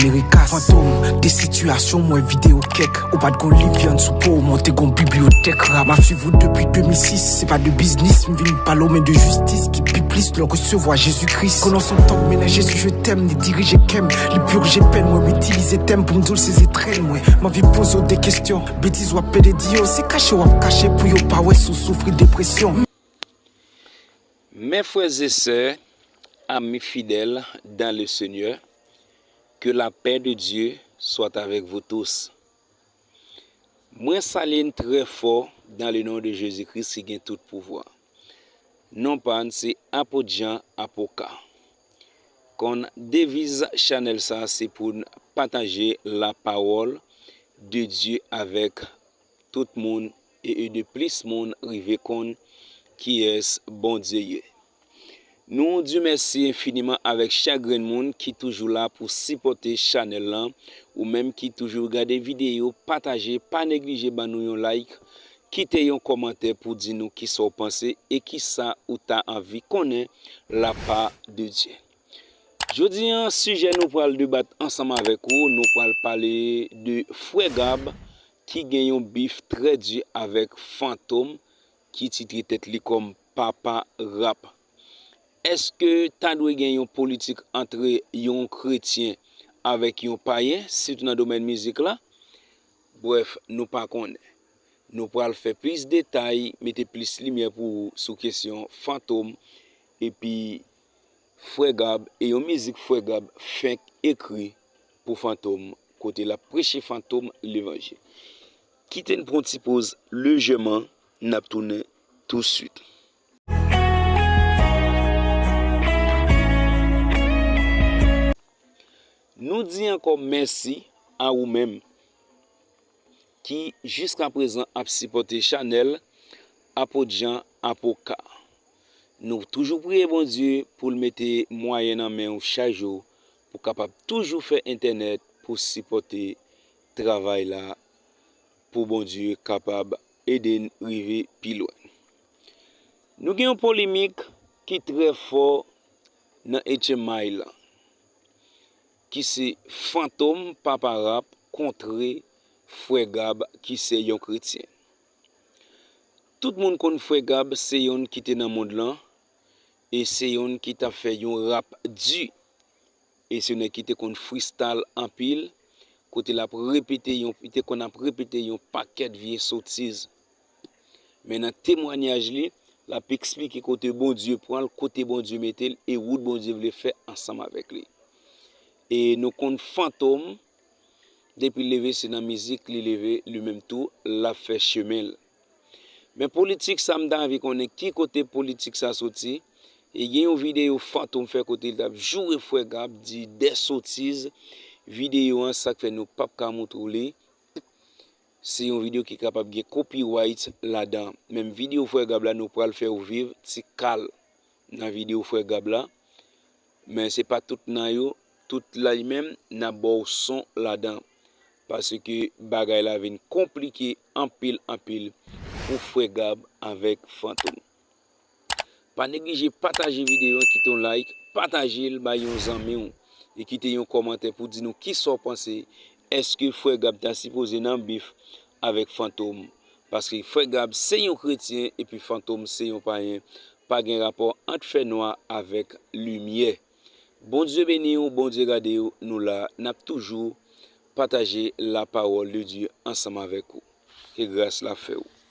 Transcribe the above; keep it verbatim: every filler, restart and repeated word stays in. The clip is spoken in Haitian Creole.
America, fantom, de sitiyasyon, mwen videyo kèk. Ou pa t gon liv vyann sou po, ou monte gon bibliyotèk rap. M ap swiv ou depi de mil sis, se pa de biznis, m vin pale w, men de jistis ki pi plis lè w resevwa Jezi Kris. Konnen w s on tòg, men nan Jezi je t'aime, li dirije kè m, li pirije pèn mwen, m itilize tèm pou m di w se zetrèl mwen. M anvi poze w de kesyon, betiz w ap pede di yo, se kache w ap kache pou yo pa wè si w soufri depresyon. Mes frères et sœurs, amis fidèles dans le Seigneur, que la paix de Dieu soit avec vous tous. Mwen salye n trè fò dans le nom de Jésus-Christ ki gen tout pouvwa. Non pa n se Apot Jan Apoka. Konn deviz chanèl sa se pou n pataje la parole de Dieu avec tout moun e ede plis moun rive konn kiyès Bondye ye. Nou di mèsi enfiniman avèk chak grenn moun ki toujou la pou sipòte chanèl lan, ou menm ki toujou gade videyo, pataje, pa neglije ban nou yon like, kite yon kòmantè pou di nou kisa w panse e kisa ou ta anvi konnen la pa de Dye. Jodi an, sijè nou pral debat ansanm avèk ou, nou pral pale de Frè Gab ki gen yon bif trè di avèk Fantom ki titre tèt li kòm Papa Rap. Èske ta dwe gen yon politik antre yon kretyen avèk yon payen, sitou nan domèn mizik la? Brèf, nou pa konnen. Nou pral fè plis detay, mete plis limyè pou ou sou kesyon Fantom epi Frè Gab e yon mizik Frè Gab fenk ekri pou Fantom kote l ap preche Fantom levanjil. Kite n pran yon ti poz lejèman, n ap tounen touswit. Nou di ankò mèsi a ou menm ki jiskaprezan ap sipòte chanèl Apot Jan Apoka. Nou toujou priye Bondye pou l mete mwayen nan men w chak jou pou w kapab toujou fè entènèt pou sipòte travay la pou Bondye kapab ede n rive pi lwen. Nou gen yon polemik ki trè fò nan H M I lan ki se Fantom Papa Rap kontre Frè Gab ki se yon kretyen. Tout moun konn Frè Gab se yonn ki te nan mond lan e se yonn ki t ap fè yon rap di. E se yon nèg ki te konn freestyle anpil, kote l ap repete yon, li te konn ap repete yon pakèt vye sotiz. Men nan temwanyaj li, l ap eksplike kote Bondye pran l, kote Bondye mete l e wout Bondye vle fè ansanm avèk li. E nou konn Fantom, depi l leve se nan mizik li leve, li menm tou l ap fè chemen l. Men politik sa m ta anvi konnen ki kote politik sa soti. E gen yon videyo Fantom fè kote l t ap joure Frè Gab, di de sotiz. Videyo an, sa k fè nou p ap ka moutre w li, se yon videyo ki kapab gen copyright ladan. Menm videyo Frè Gab la, nou pral fè w viv ti kal nan videyo Frè Gab la. Men se pa tout nan yo, tout la li menm, n ap ba w son ladan. Paske bagay la vin konplike anpil, anpil pou Frè Gab avèk Fantom. Pa neglije pataje videyo an, kite yon like, pataje l bay yon zanmi w e kite yon kòmantè pou di nou kisa w panse. Èske Frè Gab ta sipoze nan bif avèk Fantom? Paske Frè Gab se yon kretyen epi Fantom se yon payen. Pa gen rapò ant fènwa avèk limyè. Bondye beni w, Bondye gade w, nou la, n ap toujou pataje la parole de Dieu ansanm avèk ou. Ke gras la fè w.